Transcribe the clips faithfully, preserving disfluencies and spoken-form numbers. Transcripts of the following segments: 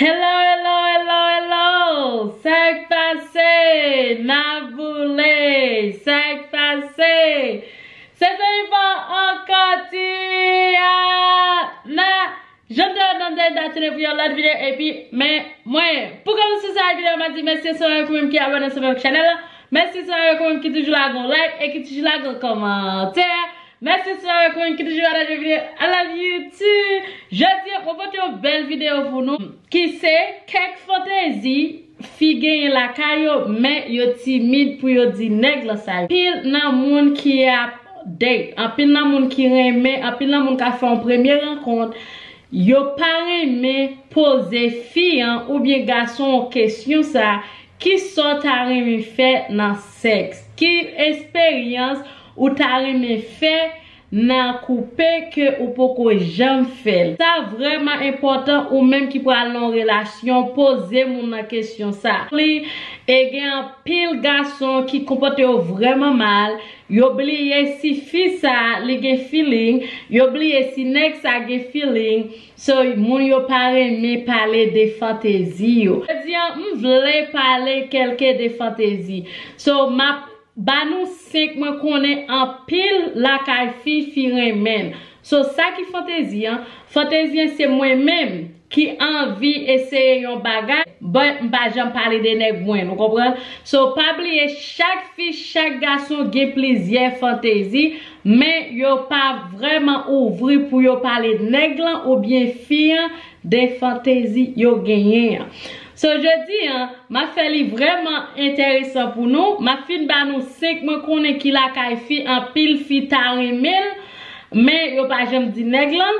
Hello, hello, hello, hello! Sa k pase? N ap boule! Sa k pase? Se Jennifer ankò, Tiana! Jan m te di w, n ap retounen pou yon lòt videyo, epi, men, mwen, pou kòmanse sa videyo, m ap di mèsi ansanm avèk ou menm ki abòne ansanm avèk chanèl la. Mèsi ansanm avèk ou menm ki toujou lage yon like e ki toujou lage yon kòmantè. Mèsi ansanm avèk ou menm ki toujou pataje videyo. I love you too. Jodi a, mwen pote yon bèl videyo pou nou, ki se kèk fantezi fi genyen lakay yo, men yo timid pou yo di nèg lan sa yo. Anpil nan moun ki ap date, anpil nan moun ki renmen, anpil nan moun k ap fè yon premye rankont, yo pa renmen poze fi an oubyen gason an kesyon sa, ki sa w ta renmen fè nan sèks? Ki esperyans ou ta renmen fè nan koupe ke ou poko janm fè l? Sa vrèman enpòtan, ou menm ki pral nan yon relasyon, poze moun nan kesyon sa. Li, e gen anpil gason ki konpòte yo vrèman mal, yo bliye si fi sa li gen feeling, yo bliye si nèg sa gen feeling. So, moun yo pa renmen pale de fantezi yo. Jodi a, m vle pale kèlke de fantezi. So, m ap ba nou senk mwen konnen anpil lakay fi, fi renmen l. So, sa ki fantezi an? Fantezi an se mwen menm ki anvi eseye yon bagay, but m pa janm pale de nèg mwen, nou konprann? So, pa bliye, chak fi, chak gason gen plizyè fantezi, men yo pa vrèman ouvri pou yo pale nèg lan oubyen fi an de fantezi yo genyen an. So, jodi a, m ap fè li vrèman enteresan pou nou. M ap fin ba nou senk mwen konnen ki lakay fi anpil fi ta renmen l, men yo pa janm di nèg lan.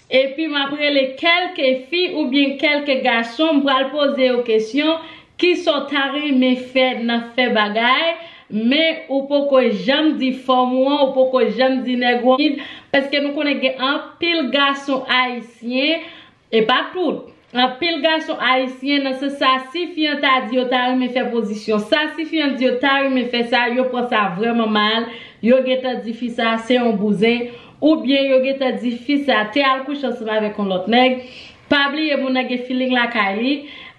Epi m ap rele kèlke fi oubyen kèlke gason, m pral poze yo kesyon, ki sa w ta renmen fè nan fè bagay, men ou poko janm di fanm ou an, ou poko janm di nèg ou an, paske nou konnen gen anpil gason ayisyen, e pa tout, anpil gason ayisyen nan sans sa, si fi an ta di yo ta renmen fè pozisyon sa, si fi an di yo ta renmen fè sa, yo pran sa vrèman mal, yo gentan di fi sa se yon bouzen, oubyen yo gentan di fi sa te al kouche ansanm avèk yon lòt nèg. Pa bliye moun nan gen feeling lakay li.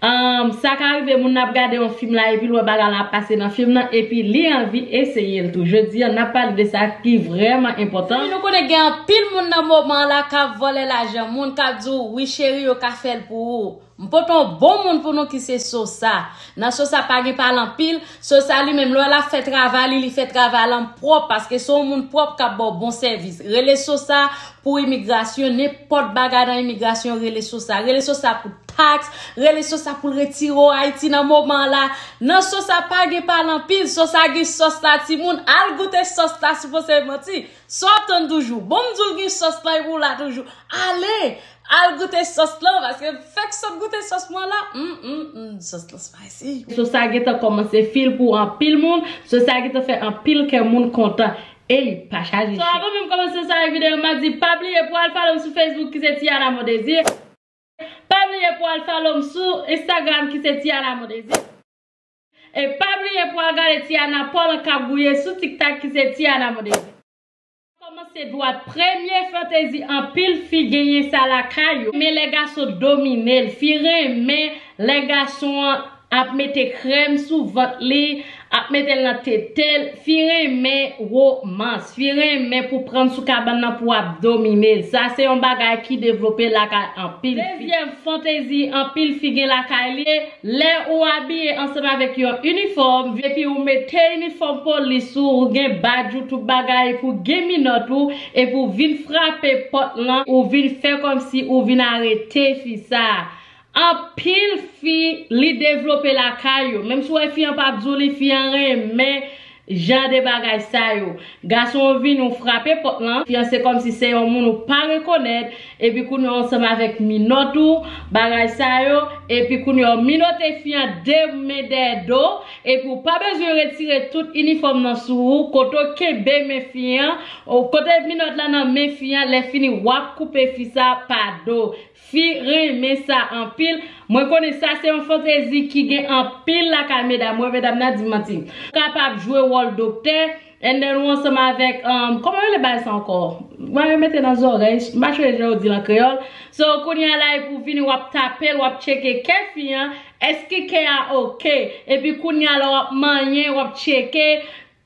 Ahn, sa ka rive moun nan ap gade yon fim la epi l wè bagay la ap pase nan fim nan epi li anvi eseye l tou. Jodi a, n ap pale de sa ki vrèman enpòtan. Nou konnen gen anpil moun nan moman la k ap vòlè lajan moun, k ap di w, "Wi cheri, yo ka fè l pou ou." M pote yon bon moun pou nou ki se Sosa. Nan Sosa pa gen pale anpil. Sosa li menm, lè l ap fè travay li, li fè travay la pwòp, paske se yon moun pwòp k ap ba w bon sèvis. Rele Sosa pou imigrasyon, nenpòt bagay nan imigrasyon, rele Sosa. Rele Sosa pou taks, rele Sosa pou l retire w Ayiti nan moman la. Nan Sosa pa gen pale anpil, Sosa gen sòs la timoun, al goute sòs la si w panse m manti. Sa w ap tann toujou? Bon, m di w l gen sòs lan epi w la toujou. Ale! Al goute sòs lan, paske fèk sot goute sòs mwen la. Mm, mm, mm, sòs lan spicy. Sosa gentan kòmanse fil pou anpil moun. Sosa gentan fè anpil kè moun kontan. E li pa chaje. So, avan menm kòmanse sa videyo, m a di, pa bliye pou al follow m sou Facebook ki se Tiana Mondésir. Pa bliye pou al follow m sou Instagram ki se Tiana Mondésir. E pa bliye pou al gade Tiana Paul an k ap gouye sou TikTok ki se Tiana Mondésir. Kòmanse dwat, premye fantezi anpil fi genyen sa lakay yo. Men lè gason domine l, fi renmen lè gason an ap mete krèm sou vant li, ap mete l nan tete l. Fi renmen womans, fi renmen pou pran l sou kabann nan pou ap domine l. Sa se yon bagay ki devlope lakay anpil fi. Dezyèm fantezi anpil fi gen lakay li, lè ou abiye ansanm avèk yon inifòm, epi ou mete inifòm polis ou, ou gen badj ou, tout bagay, epi w gen minòt ou, epi w vin frape pòt lan, ou vin fè kòmsi ou vin arete fi sa. Anpil fi, li devlope lakay yo. Menm si w wè fi an p ap di w li, fi an renmen jan de bagay sa yo. Gason an vini, ou frape pòt lan, fi an se kòmsi se yon moun ou pa rekonèt, epi kounye a w ansanm avèk minòt ou, bagay sa yo, epi kounye a w minote fi an de men dèyè do, epi w pa bezwen retire tout inifòm nan sou ou, kote w kenbe men fi an, ou kote minòt la nan men fi an, lè fini w ap koupe fi sa pa do. Fi renmen sa anpil. Mwen konnen sa se yon fantezi ki gen anpil lakay medam. Mwen, medam nan di m manti. Ou kapab jwe kòl doktè, and then ou ansanm avèk, um, kòman yo rele bagay sa ankò? Mwen yo mete nan zòrèy, m pa chonje jan yo di l an kreyòl. So, kounye a la, epi w vini, w ap tape l, w ap tcheke kè fi an, èske kè a oke? Epi kounye a la, w ap manyen, w ap tcheke.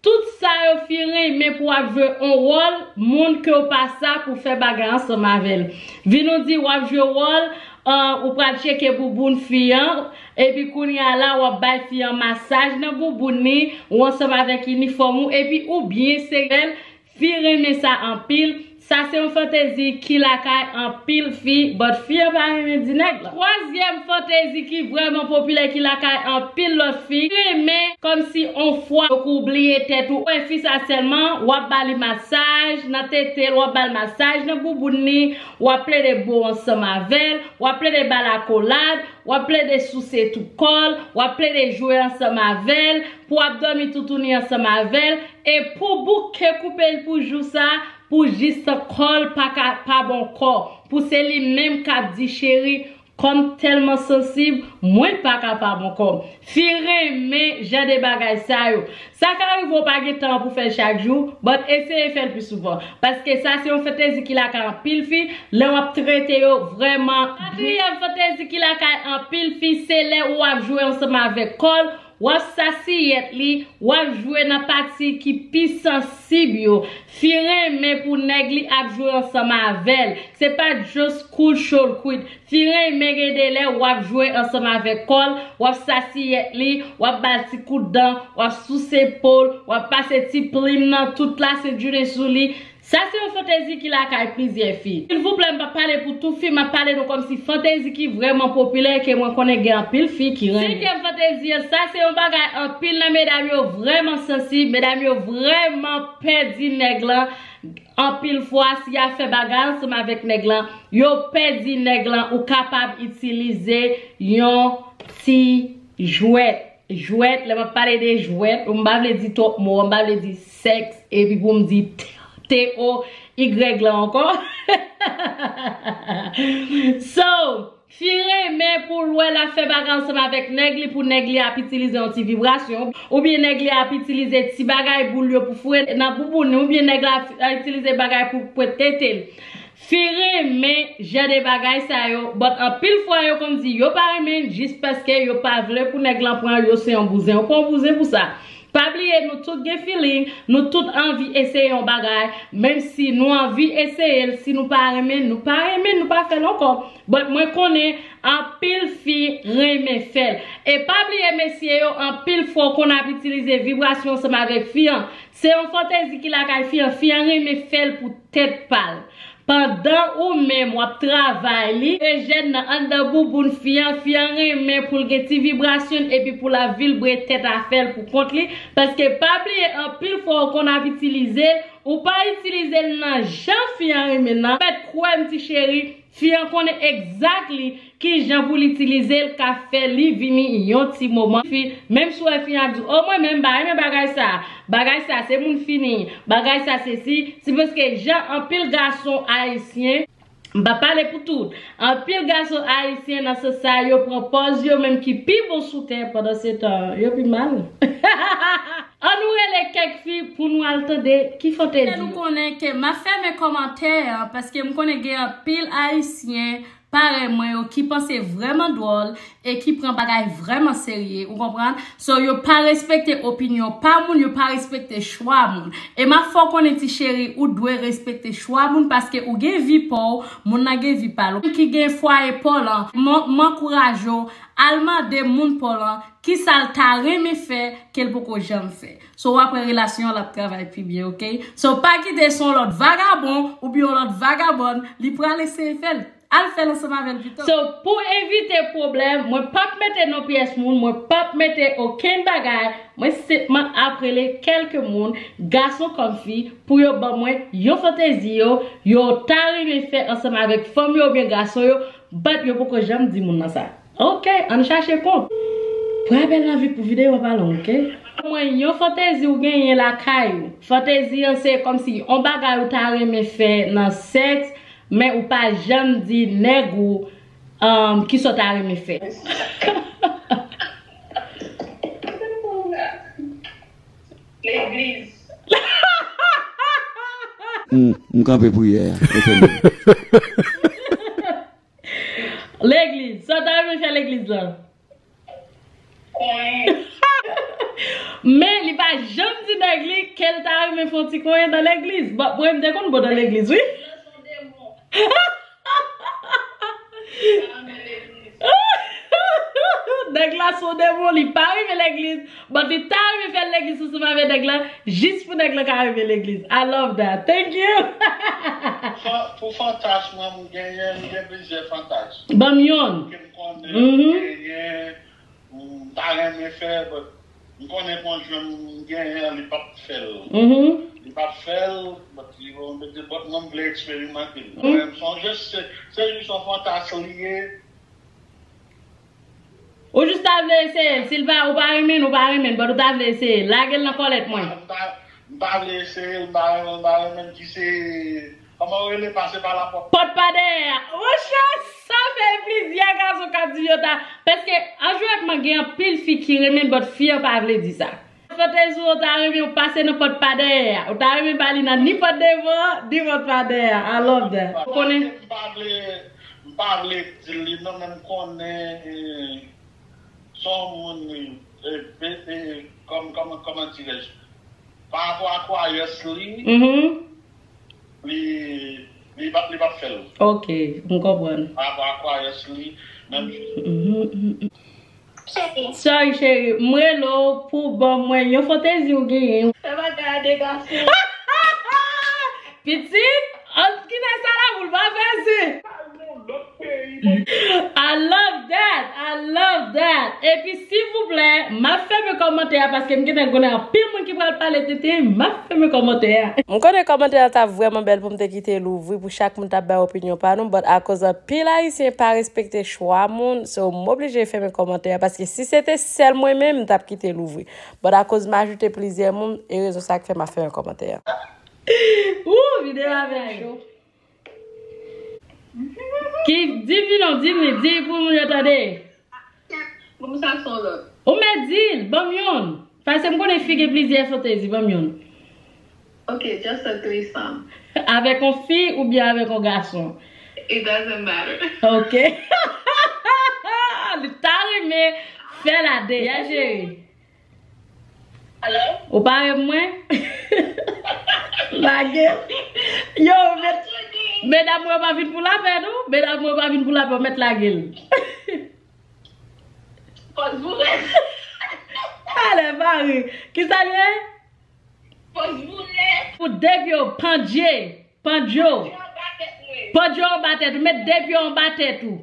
Tout sa yo fi renmen pou w ap jwe on wòl, moun ke w pa sa pou fè bagay ansanm avè l. Vin ou di w ap jwe wòl, uh, ou pral tcheke bouboun fi an, epi kounye a la, w ap bay fi an masaj nan bouboun li, ou ansanm avèk inifòm ou, epi ou byen sere l, fi renmen sa anpil. Sa se yon fantezi ki lakay anpil fi, but fi an pa renmen di nèg lan. Twazyèm fantezi ki vrèman popilè ki lakay anpil lòt fi, renmen kòmsi on fwa pou ou bliye tèt ou. Wè fi sa sèlman, w ap ba li masaj nan tete l, w ap ba l masaj nan bouboun li, w ap plede bo ansanm avè l, w ap plede ba l akolad, w ap plede souse tou kò l, w ap plede jwe ansanm avè l, pou w ap dòmi toutouni ansanm avè l, e pou bouke koupe l pou jou sa, pou jis kò l pa ka pa bon kò, pou se li menm k ap di cheri, kò m tèlman sansib, mwen pa ka pa bon kò m. Fi renmen jan de bagay sa yo. Sa ka rive w pa gen tan pou fè l chak jou, but eseye fè l pi souvan. Paske sa se yon fantezi ki lakay anpil fi, lè w ap trete yo vrèman byen. Katriyèm fantezi ki lakay anpil fi, se lè ou ap jwe ansanm avèk kò l, w ap sasiyèt li, w ap jwe nan pati ki pi sansib yo. Fi renmen pou nèg li ap jwe ansanm avè l. Se pa just cool show quit. Fi renmen gen de lè w ap jwe ansanm avèk kò l, w ap sasiyèt li, w ap ba l ti kout dan, w ap souse po l, w ap pase ti plim nan tout la sent jounen sou li. Sa se yon fantezi ki lakay plizyè fi. Silvouplè, m p ap pale pou tout fi, m ap pale nou kòmsi fantezi ki vrèman popilè ke mwen konnen gen anpil fi ki renmen. Senkyèm fantezi an, sa se yon bagay anpil nan medam yo vrèman sansib, medam yo vrèman pè di nèg lan. Anpil fwa, si y ap fè bagay ansanm avèk nèg lan, yo pè di nèg lan, ou kapab itilize yon ti jwèt. Jwèt, lè m ap pale de jwèt, m pa vle di twòp mo, m pa vle di sèks, epi pou m di T O Y lan ankò. So, fi renmen pou l wè l ap fè bagay ansanm avèk nèg li, pou nèg li ap itilize yon ti vibrasyon, oubyen nèg li ap itilize ti bagay boul yo pou foure nan bouboun li, oubyen nèg la ap itilize bagay pou pwet tete l. Fi renmen jan de bagay sa yo, but anpil fwa yo konn di yo pa renmen l jis paske yo pa vle pou nèg lan pran yo se yon bouzen. Yo pa yon bouzen pou sa. Pa bliye, nou tout gen feeling, nou tout anvi eseye yon bagay, menm si nou anvi eseye l, si nou pa renmen, nou pa renmen, nou pa fè l ankò. But mwen konnen anpil fi renmen fè l. E pa bliye, mesye yo, anpil fwa w konn ap itilize vibrasyon ansanm avèk fi an. Se yon fantezi ki lakay fi an, fi an renmen fè l pou tèt pa l. Pandan ou menm w ap travay li, ejèn nan anndan bouboun fi an, fi an renmen pou l gen ti vibrasyon epi pou l ap vilbre tèt afè l pou kont li, paske pa bliye anpil fwa ou konn ap itilize l, ou pa itilize l nan jan fi an renmen nan, fè kwè m ti cheri, fi an konnen exactly kijan pou l itilize l ka fè li vini yon ti moman. Fi, menm si w wè fi an ap di, o mwen menm m pa renmen bagay sa, bagay sa se moun fini, bagay sa se si, se paske jan anpil gason ayisyen, m pa pale pou tout, anpil gason ayisyen nan sans sa yo pran pòz yo menm ki pi bon sou tè pandan se tan yo pi mal. An nou rele kèk fi pou nou al tande ki fantezi yo. Nou konnen ke m ap fèmen kòmantè an paske m konnen gen anpil ayisyen parèy mwen yo ki panse vrèman dwòl e ki pran bagay vrèman serye, ou konprann? So, yo pa respekte opinyon pa moun, yo pa respekte chwa moun. E m ap fè w konnen ti cheri, ou dwe respekte chwa moun paske ou gen vi pa w, moun nan gen vi pa l. Ou ki gen fwaye pa w lan, m, m ankouraje w, al mande moun pa w lan kisa l ta renmen fè ke l poko janm fè. So, w ap wè relasyon an l ap travay pi byen, oke? So, pa kite se yon lòt vagabon oubyen yon lòt vagabòn li pral eseye fè l. Al fè l ansanm avè l pito. So, pou evite pwoblèm, mwen p ap mete non pyès moun, mwen p ap mete okenn bagay, mwen senpman ap rele kèlke moun, gason kòm fi, pou yo ban mwen yon fantezi yo, yo ta renmen fè ansanm avèk fanm yo oubyen gason yo, but yo poko janm di moun nan sa. Oke, ann chache kont. Pran bèl anvi pou videyo an pa long, oke? Mwen, yon fantezi ou genyen lakay ou. Fantezi an se kòmsi yon bagay ou ta renmen fè nan sèks, men ou pa janm di nèg ou, um, kisa w ta renmen fè. M, m kanpe priyè a. Etènèl. Legliz. Sa w ta renmen fè legliz la? Konyen. Men li pa janm di nèg li ke l ta renmen fè yon ti konyen nan legliz. Bon, mwen m te konn bon nan legliz, wi. Nèg la se yon demon, li pa renmen legliz. But li ta renmen fè legliz ansanm avèk nèg la, jis pou nèg la ka renmen legliz. I love that. Thank you. Pou fantas mwen, m genyen, m gen plizyè fantas. Ban m yonn. Ke m konnen, m genyen, m ta renmen fè, but m konnen konjwen m genyen an, li p ap fè l. Li p ap fè l, but li bon, m te di, but mwen m vle eksperimante l. Mwen m sonje se, se jis yon fantas li ye. Ou jis ta vle eseye l. Si l pa, ou pa renmen l, ou pa renmen l, but ou ta vle eseye l. Lage l nan kòlèt mwen. M pa, m pa vle eseye l, m pa renmen l, m pa renmen l, ki se, kòman yo rele, pase pa lapòt. Pòt pa dèyè a. Monchè, sa fè plizyè gason k ap di yo ta. Paske, anjouwètman, gen anpil fi ki renmen l, but fi an pa vle di sa. Fantezi w ta renmen w pase nan pòt pa dèyè a. Ou ta renmen ba li nan ni pòt devan, ni pòt pa dèyè a. I love that. Ou konnen? M pa vle, m pa vle di li non, men m konnen, eh, se yon moun, eh, eh, eh, kòm, kòman, kòman dirais-je? Pa rapò a kwayans li, li, li p ap, li p ap fè l. Ok, m konprann. Pa rapò a kwayans li, menm jan. Sorry cheri, m rele w pou ban mwen yon fantezi ou genyen. Fè bagay a de gason. Pitit, an kite sa la pou l pa fè se. I love that, I love that. Epi silvouplè, m ap fèmen kòmantè a paske m gentan konnen anpil moun ki pral pale tenten, m ap fèmen kòmantè a. M konnen kòmantè a t ap vrèman bèl pou m te kite l ouvri pou chak moun t ap bay opinyon pa nou, but akoz anpil ayisyen pa respekte chwa moun, so m oblije fèmen kòmantè a paske si se te sèl mwen menm, m t ap kite l ouvri. But akoz m ajoute plizyè moun, e rezon sa k fè m ap fèmen kòmantè a. Ooh, videyo a vrèman cho. Ki, di m li non, di m li, di pou moun yo tande. Bon, sa se yon lòt. Ou mèt di l, ban m youn. Paske m konnen fi gen plizyè fantezi, ban m youn. Ok, just a threesome. Avèk yon fi oubyen avèk yon gason? It doesn't matter. Ok. Li ta renmen fè l a de. Ya jere. Ou pa renmen mwen? Lage l. Yo, medam mwen pa vin pou lapè non. Medam mwen pa vin pou lapè, ou mèt lage l. Pòz boure. Ale, mari. Kisa l ye? Pòz boure. Pou de pye w pandye. Pandye w. Pandye w anba tèt ou. Met de pye w anba tèt ou.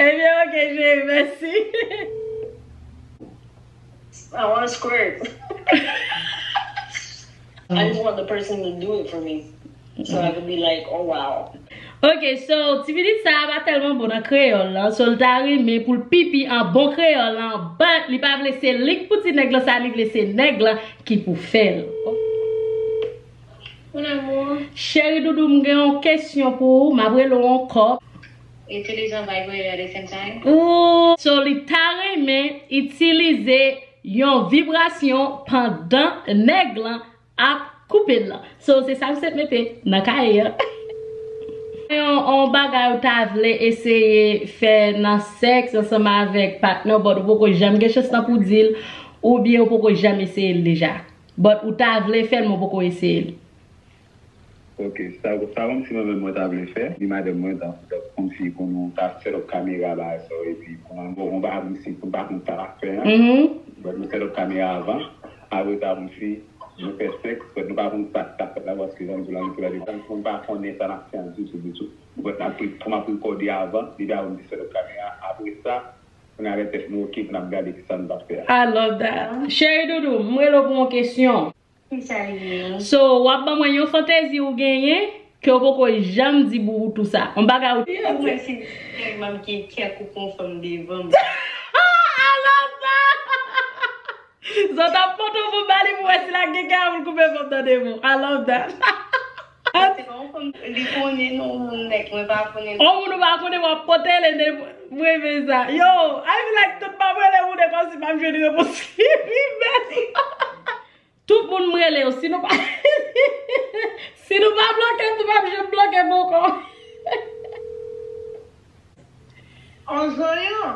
Ebyen, ok, cheri, mèsi. I want to squirt. I just want the person to do it for me. So I could be like, oh wow. Ok, so, ti pitit sa a pa tèlman bon nan kreyòl lan, so l ta renmen pou l pipi an bon kreyòl lan, but li pa vle se li k pou di nèg lan sa, li vle se nèg lan ki pou fè l. Mon amour. Cheri doudou, m gen yon kesyon pou ou, m ap rele w ankò. Utilize yon vibrator at the same time. Ooh, so li ta renmen itilize yon vibrasyon pandan nèg lan ap koupe l lan. So, se sa m sot mete nan kaye a. Yon, yon bagay ou ta vle eseye fè nan sèks ansanm avèk patnè w, but ou poko janm gen chans lan pou di l, oubyen ou poko janm eseye l deja. But ou ta vle fè l, men ou poko eseye l. Ok, sa, sa kòmsi mwen menm mwen ta vle fè, ni madanm mwen, donk, donk, kòmsi pou nou ta set up kamera bagay sa yo, epi pou nou, bon, nou pa kòmsi, pou nou pa konn sa n ap fè an. But nou set up kamera avan, apre sa, kòmsi, nou fè sèks, but nou pa konn sa k ap fèt la, paske jan m di w la, nou tou lè de, nou pa konnen sa n ap fè an ditou, ditou. But n ap, kòm ap rekòde avan, depi avan nou te set up kamera, apre sa, pou n avè tèt nou oke, pou n ap gade kisa nou t ap fè a. I love that. Cheri doudou, m rele w pou yon kesyon. Ki sa li ye? So, w ap ban mwen yon fantezi ou genyen ke w poko janm di Boubou tou sa. Yon bagay ou. Ou wè si tèlman m gen kè koupe yon fanm devan m. I love that! Zòt ap pote yon fanm ba li pou wè si l ap gen kè pou l koupe fanm nan devan w. I love that! Se pa yon fanm li konnen non, yon moun nèg mwen pa konnen. Yon moun ou pa konnen w ap pote l, e de, mwen renmen sa. Yo, I feel like tout m ap rele moun e kòmsi m ap jwenn repons ki pi bèl. Tout moun m rele yo, si nou pa si nou pa bloke m, nou p ap janm bloke m ankò. On zonyon.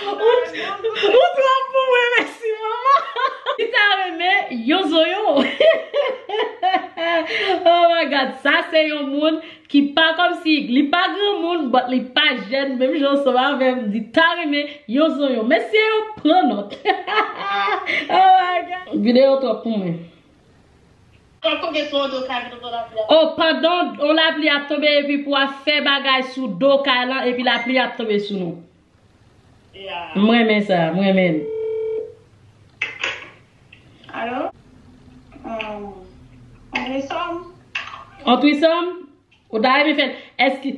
Ou, ou twòp pou mwen, mèsi manman. Li ta renmen yon zonyon. Oh my God, sa se yon moun ki pa kòmsi, li pa granmoun, but li pa jèn, menm jan ansanm avè m, li ta renmen yon zonyon. Mesye yo, pran nòt. Oh my God. Videyo twòp pou mwen. Sa tonbe sou yon do kay, pandan lapli ap tonbe. Oh, pandan yon lapli ap tonbe, epi pou ap fè bagay sou do kay lan, epi lapli ap tonbe sou nou. Yeah. M renmen sa, m renmen l. Alo? Um, on threesome? On threesome? Ou ta renmen fè l? Èske,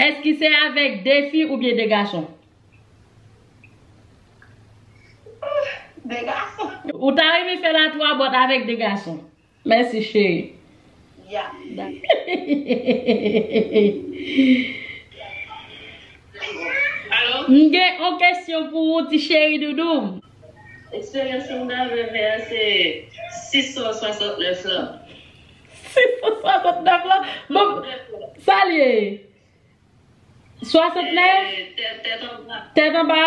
èske se avèk de fi oubyen de gason? De gason. Ou ta renmen fè l a twa, but avèk de gason? Mèsi, cheri. Ya. Da- Alo? M gen yon kesyon pou ou, ti cheri doudou m. Eksperyans mwen avè vè a se sis san swasantnèf la. Sis san swasantnèf la? Bon, sa l ye? Swasantnèf? Eh, tèt, tèt anba. Tèt anba?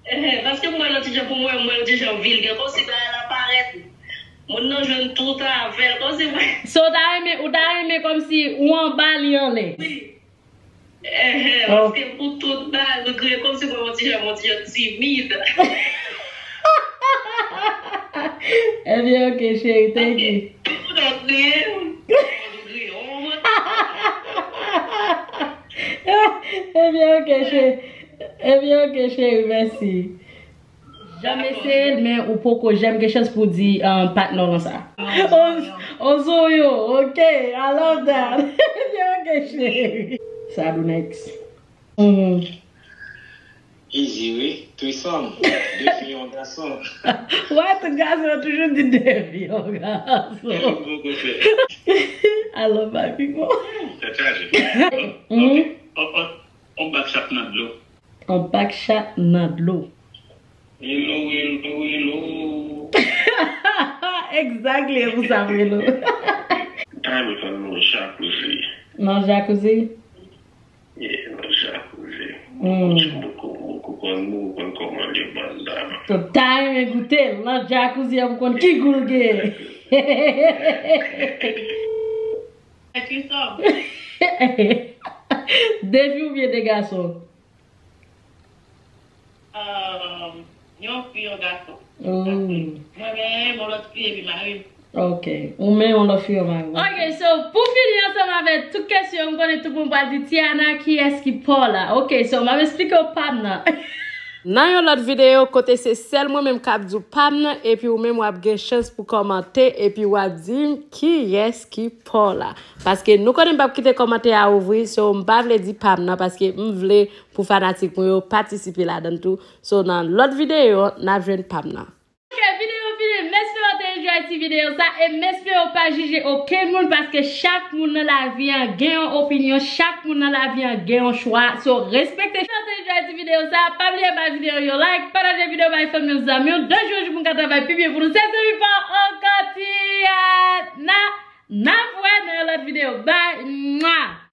Eh, paske mwen, lòt jan pou mwen, mwen, lòt jan vilgè, kòmsi bagay la parèt. Moun nan jwenn tout avè l, kòmsi mwen. So, ou ta renmen, ou ta renmen kòmsi ou anba, li anlè? Wi. Eh, eh, paske pou tout bagay, nou griye kòmsi mwen, yon ti jan, yon ti jan timid. Ebyen, ok, cheri, thank you. Tout moun ap griye, tout moun griye, yon moman. Ebyen, ok, cheri. Ebyen, ok, cheri, mèsi. Janm eseye l, men ou poko janm gen chans pou di, um, patnè w lan sa. On, on zonyon, ok, I love that. Ebyen, ok, cheri. Sa do next. Mhm. Easy, wi. Threesome. De fi, yon gason. Wè, tout gason yo toujou di de fi, yon gason. Mwen poko fè. I love my people. Tèt chaje. Mhm. Ok. On, on, on bak chat nan dlo. On bak chat nan dlo. Hello, hello, hello. Exactly, e pou sa m rele w. Ay, mwen fè nan jacuzzi. Nan jacuzzi? Yeah, nan jacuzzi. Mm. Mwen konn, mwen konn kòman li ye banda. Ou ta renmen goute l nan jacuzzi an pou konn ki gou l gen. Ki sa? De fi oubyen de gason? Um, yon fi, yon gason. Mm. Mwen menm, yon lòt fi, epi mari m. Ok. Ou menm, yon lòt fi, yon mari m. Ok, so, pou fini ansanm avèk tout kesyon, m konnen tout moun pral di, Tiana, kiyès ki pa w la? Ok, so, m ap eksplike w pa m nan. Nan yon lòt videyo, kote se sèl mwen menm k ap di w pa m nan, epi ou menm w ap gen chans pou kòmante, epi w ap di m kiyès ki pa w la. Paske nou konnen m p ap kite kòmantè a ouvri, so m pa vle di pa m nan, paske m vle pou fanatik mwen yo patisipe ladan l tou. So, nan lòt videyo, n ap jwenn pa m nan. Ok, videyo fini. M espere w te enjoy ti videyo sa, e m espere w pa jije okenn moun, paske chak moun nan lavi an gen yon opinyon, chak moun nan lavi an gen yon chwa. So, respekte. Si w te enjoy ti videyo sa, pa bliye bay videyo yon like, pataje videyo bay fanmi w, zanmi w. De jou an jou pou n ka travay pi byen pou nou. Se Semi Paul ankò, Tiana. N ap wè nan yon lòt videyo. Bye. Mwa.